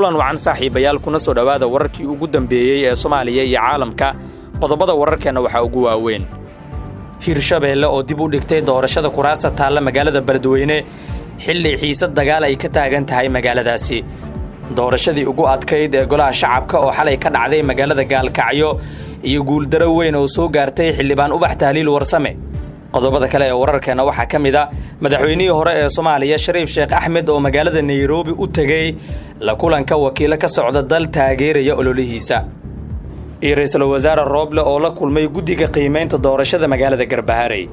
Kulan wacan, saaxiibayaal, kuna soo dhowaada wararkii ugu dambeeyey ee Soomaaliya iyo caalamka. Qodobada wararkeenna waxaa ugu waaweyn: Hirshabeelle oo dib u dhigtay doorashada kuraasta taalla magaalada Beledweyne, xilli xiisad dagaal ay ka taagan tahay magaaladaasi. Doorashadii ugu adkayd ee Golaha Shacabka oo xalay ka dhacday magaalada Gaalkacyo, iyo guuldaro weyn oo soo gaartay Xildhibaan Ubax Tahliil Warsame. Qodobada kale ee wararkeenna waxaa ka mid ah madaxweynihii hore ee Soomaaliya, Shariif Sheekh Axmed, oo magaalada Nairobi u tegey la kulanka wakiilo ka socda dal taageeraya ololihiisa, iyo Ra-iisul Wasaare Rooble oo la kulmay guddiga qiimaynta doorashada magaalada Garbaharey.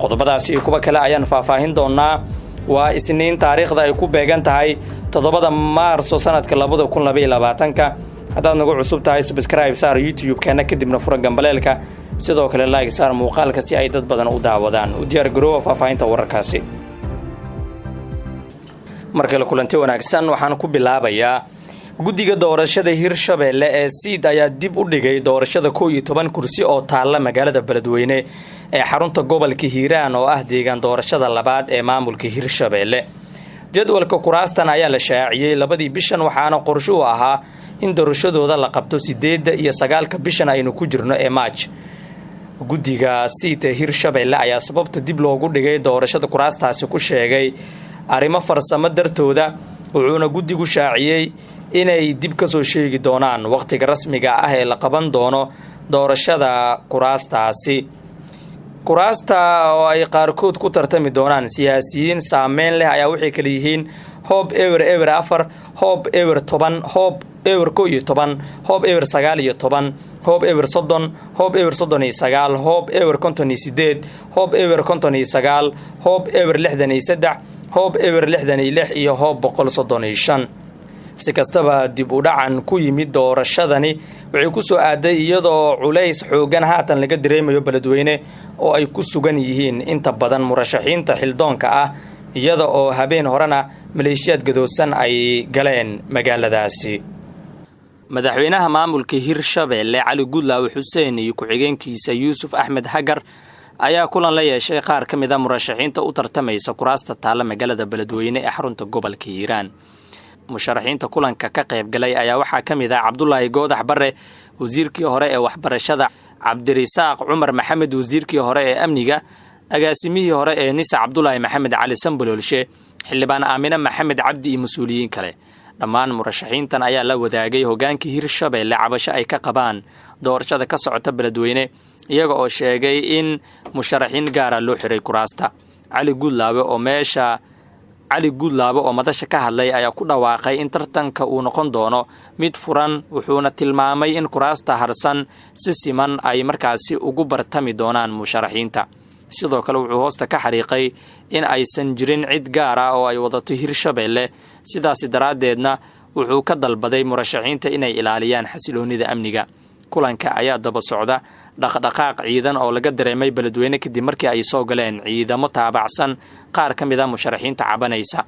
Qodobadaasi iyo kuwa kale ayaan faahfaahin doonnaa. Waa Isniin, taariikhda ay ku beegan tahay 7-da Maarso, sanadka 2022-ka. Haddaad nagu cusub tahay, subscribe saar YouTube-keena, kadibna fura gambaleelka. Sidoo kale like saar muuqaalka si ay dad badan u daawadaan. U diyaar garoowa faahfaahinta wararkaasi. Mar kale kulanti wanaagsan. Waxaan ku bilaabayaa guddiga doorashada Hirshabeelle ee SIID ayaa dib u dhigay doorashada 11 kursi oo taalla magaalada Beledweyne ee xarunta gobolka Hiiraan, oo ah deegaan doorashada labaad ee maamulka Hirshabeelle. Jadwalka kuraastan ayaa la shaaciyey 2-dii bishan, waxaana qorshuhu ahaa in doorashadooda la qabto 8-da iyo 9-ka bishan aynu ku jirno ee Maaj. Guddiga SIID ee Hirshabeelle ayaa sababta dib loogu dhigay doorashada kuraastaasi ku sheegay arrimo farsamo dartooda, wuxuuna guddigu shaaciyey inay dib ka soo sheegi doonaan wakhtiga rasmiga ah ee la qaban doono doorashada kuraastaasi. Kuraasta oo ay qaarkood ku tartami doonaan siyaasiyiin saameyn leh ayaa waxay kala yihiin hoob 004, hoob 010, hoob 011, hoob 019, hoob 030, hoob 039, hoob 058, hoob 059, hoob 063, hoob 066 iyo hoob 135. Si kastaba, dib u dhacan ku yimid doorashadani waxay ku soo aaday iyadoo culays xooggan haatan laga dareemayo Beledweyne, oo ay ku sugan yihiin inta badan murashaxiinta xildoonka ah, iyada oo habeen horena maleeshiyaad gadoodsan ay galeen magaaladaasi. Madaxweynaha maamulka Hirshabeelle, Cali Gudlaawe Xuseen, iyo ku-xigeenkiisa Yuusuf Axmed Hagar ayaa kulan la yeeshay qaar ka mid ah murashaxiinta u tartamaysa kuraasta taalla magaalada Beledweyne ee xarunta gobolka Hiiraan. Musharaxiinta kulanka ka qayb galay ayaa waxaa ka mid ah Cabdulaahi Goodax Barre, wasiirkii hore ee waxbarashada, Cabdirisaaq Cumar Maxamed, wasiirkii hore ee amniga, agaasimihii hore ee NISA Cabdulaahi Maxamed Cali Sambaloolshe, Xildhibaan Aamine Maxamed Cabdi iyo mas-uuliyiin kale. Dhammaan murashaxiintan ayaa la wadaagay hogaankii Hirshabeelle cabasho ay ka qabaan doorashada ka socota Beledweyne, iyaga oo sheegay in musharaxiin gaara loo xiray kuraasta. Cali Guudlaabe oo madasha ka hadlay ayaa ku dhawaaqay in tartanka uu noqon doono mid furan, wuxuuna tilmaamay in kuraasta harsan si siman ay markaasi ugu bartami doonaan musharaxiinta. Sidoo kale wuxuu hoosta ka xariiqay in aysan jirin cid gaar ah oo ay wadato Hirshabeelle, sidaasi daraaddeedna wuxuu ka dalbaday murashaxiinta inay ilaaliyaan xasiloonnida amniga. Kulanka ayaa daba socda dhaqdhaqaaq ciidan oo laga dareemay Beledweyne, kadib markii ay soo galeen ciidamo taabacsan qaar ka mid ah musharaxiinta cabanaysa.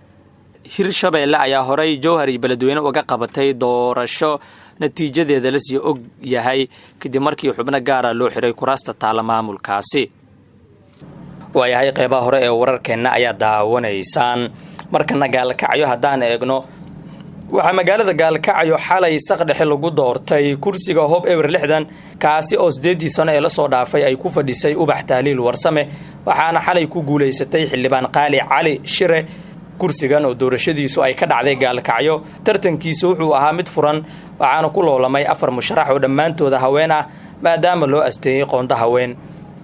Hirshabeelle ayaa horey Jowhar iyo Beledweyne uga qabatay doorasho natiijadeeda lasii og yahay, kadib markii xubno gaara loo xiray kuraasta taalla maamulkaasi. Waayahay, qeybaha hore ee wararkeenna ayaa daawanaysaan. Markana Gaalkacyo haddaan eegno, waxaa magaalada Gaalkacyo xalay saqdhexe lagu doortay kursiga hoob 060, kaasi oo 8-dii sano ee lasoo dhaafay ay ku fadhisay Ubax Tahliil Warsame, waxaana xalay ku guulaysatay Xildhibaan Qaali Cali Shire. Kursigan oo doorashadiisu ay ka dhacday Gaalkacyo, tartankiisu wuxuu ahaa mid furan, waxaana ku loolamay afar musharax oo dhammaantooda haween ah, maadaama loo asteeyey qoonda haween.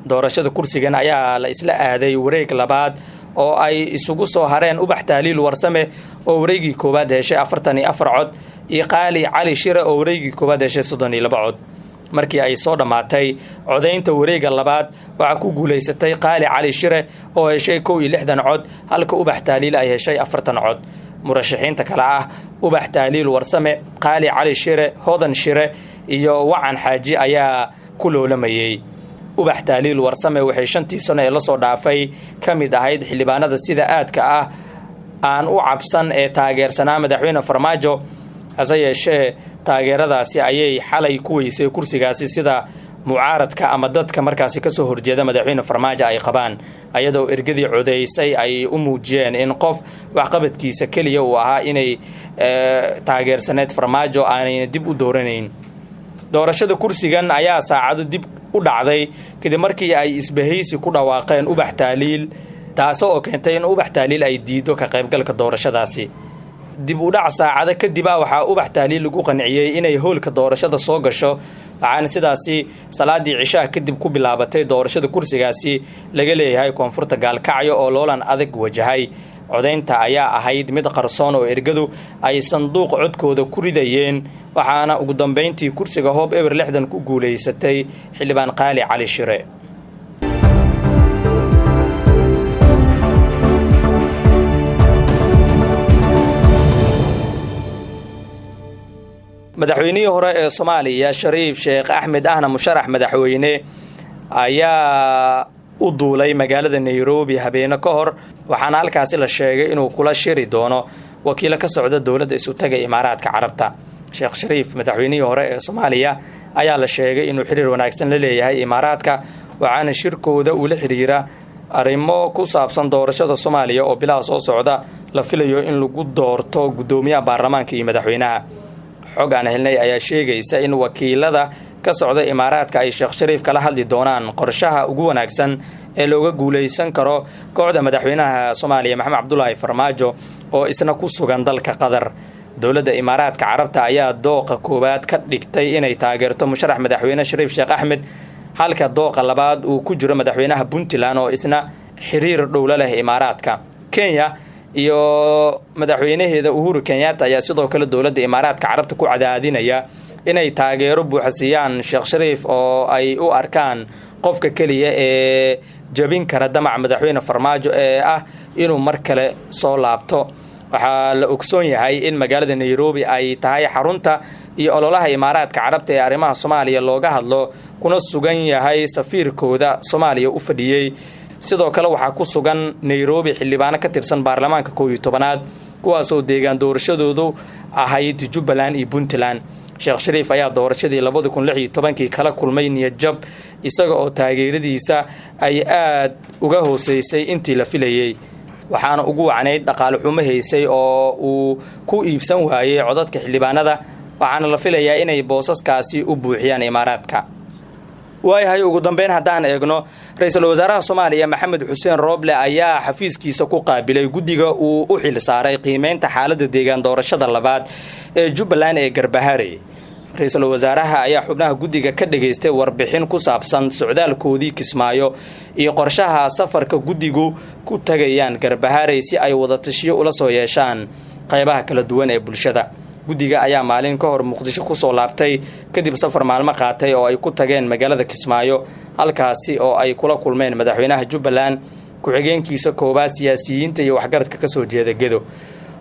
Doorashada kursigan ayaa la isla aaday wareeg labaad, oo ay isugu soo hareen Ubax Tahliil Warsame oo wareegii koowaad heshay 44 cod, iyo Qaali Cali Shire oo wareegii koowaad heshay 32 cod. Markii ay soo dhammaatay codaynta wareega labaad, waxaa ku guulaysatay Qaali Cali Shire oo heshay 61 cod, halka Ubax Tahliil ay heshay 40 cod. Murashaxiinta kale ah Ubax Tahliil Warsame, Qaali Cali Shire, Hodan Shire iyo Wacan Xaaji ayaa ku loolamayey. Ubax Tahliil Warsame waxay 5-tii sano ee lasoo dhaafay ka mid ahayd xildhibaanada sida aadka ah aan u cabsan ee taageersanaa Madaxweyne Farmaajo. Hase yeeshee, taageeradaasi ayay xalay ku weysay kursigaasi, sida Mucaaradka ama dadka markaasi kasoo horjeeda madaxweyne Farmaajo ay qabaan, ayadoo ergadii codaysay ay u muujiyeen in qof waxqabadkiisa keliya uu ahaa inay taageersaneyd Farmaajo, aanayna dib u dooranayn. Doorashada kursigan ayaa saacado dib u dhacday kadib markii ay isbahaysi ku dhawaaqeen Ubax Taaliil, taasoo oo keentay in Ubax Taaliil ay diido ka qaybgalka doorashadaasi. Dib u dhac saacado kadib ah waxaa Ubax Taaliil lagu qanciyey inay hoolka doorashada soo gasho, waxaana sidaasi salaadii cishaha kadib ku bilaabatay doorashada kursigaasi laga leeyahay koonfurta Gaalkacyo oo loolan adag wajahay. Codaynta ayaa ahayd mid qarsoon oo ergadu ay sanduuq codkooda ku ridayeen, waxaana ugu dambeyntii kursiga hoob eber 60 ku guulaysatay xildhibaan Qaali Cali Shire. Madaxweynihii hore ee Soomaaliya Shariif Sheekh Axmed, ahna musharax madaxweyne, ayaa u duulay magaalada Nairobi habeeno ka hor, waxaana halkaasi la sheegay inuu kula shiri doono wakiilo ka socda dowladda Isutaga Imaaraadka Carabta. Sheekh Shariif, madaxweynihii hore ee Soomaaliya, ayaa la sheegay inuu xiriir wanaagsan la leeyahay Imaaraadka, waxaana shirkooda uu la xiriira arrimo ku saabsan doorashada Soomaaliya oo bilaha soo socda la filayo in lagu doorto guddoomiyaha baarlamaanka iyo madaxweynaha. Xog aan helnay ayaa sheegaysa in wakiilada ka socda Imaaraadka ay Sheekh Shariif kala hadli doonaan qorshaha ugu wanaagsan ee looga guulaysan karo kooxda madaxweynaha Soomaaliya Maxamed Cabdulaahi Farmaajo oo isna ku sugan dalka Qatar. Dowladda Imaaraadka Carabta ayaa dooqa koowaad ka dhigtay inay taageerto musharax madaxweyne Shariif Sheekh Axmed, halka dooqa labaad uu ku jiro madaxweynaha Puntland oo isna xiriir dhowla leh Imaaraadka. Kenya iyo madaxweynaheeda Uhuru Kenyatta ayaa sidoo kale dowladda Imaaraadka Carabta ku cadaadinaya inay taageero buuxa siiyaan Sheekh Shariif oo ay u arkaan qofka keliya ee jabin kara damaca madaxweyne Farmaajo ee ah inuu mar kale soo laabto. Waxaa la ogsoon yahay in magaalada Nairobi ay tahay xarunta iyo ololaha Imaaraadka Carabta ee arrimaha Soomaaliya looga hadlo, kuna sugan yahay safiirkooda Soomaaliya u fadhiyey. Sidoo kale waxaa ku sugan Nairobi xildhibaano ka tirsan baarlamaanka 11aad, kuwaasoo deegaan doorashadoodu ahayd Jubbaland iyo Puntland. Sheekh Shariif ayaa doorashadii 2016kii kala kulmay niyadjab, isaga oo taageeradiisa ay aad uga hooseysay intii la filayey, waxaana ugu wacnayd dhaqaale xumo haysay oo uu ku iibsan waayey codadka xildhibaanada, waxaana la filayaa inay boosaskaasi u buuxiyaan Imaaraadka. Waayahay, ugu dambeyn haddaan eegno, ra-iisul wasaaraha Soomaaliya Maxamed Xuseen Rooble ayaa xafiiskiisa ku qaabilay guddiga uu u xil saaray qiimeynta xaaladda deegaan doorashada labaad ee Jubbaland ee Garbaharey. Ra-iisul wasaaraha ayaa xubnaha guddiga ka dhageystay warbixin ku saabsan socdaalkoodii Kismaayo iyo qorshaha safarka guddigu ku tagayaan Garbaharey si ay wadatashiyo ula soo yeeshaan qaybaha kala duwan ee bulshada. Guddiga ayaa maalin ka hor Muqdisho kusoo laabtay kadib safar maalmo qaatay oo ay ku tageen magaalada Kismaayo, halkaasi oo ay kula kulmeen madaxweynaha Jubbaland, ku-xigeenkiisa koowaad, siyaasiyiinta iyo waxgaradka kasoo jeeda Gedo.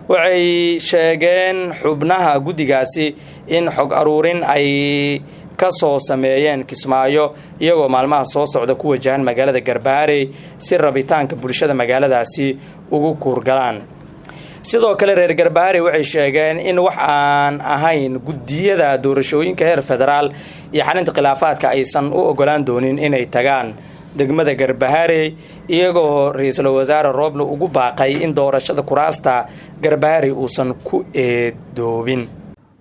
Waxay sheegeen xubnaha guddigaasi in xog aruurin ay ka soo sameeyeen Kismaayo, iyagoo maalmaha soo socda ku wajahan magaalada Garbaharey si rabitaanka bulshada magaaladaasi ugu kuurgalaan. Sidoo kale reer Garbaharey waxay sheegeen in wax aan ahayn guddiyada doorashooyinka heer federaal iyo xalinta khilaafaadka aysan u ogolaan doonin inay tagaan degmada Garbaharey, iyagoo ra-iisul wasaare Rooble ugu baaqay in doorashada kuraasta Garbaharey uusan ku eedoobin.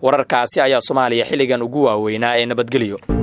Wararkaasi ayaa Soomaaliya xilligan ugu waaweynaa ee nabadgelyo.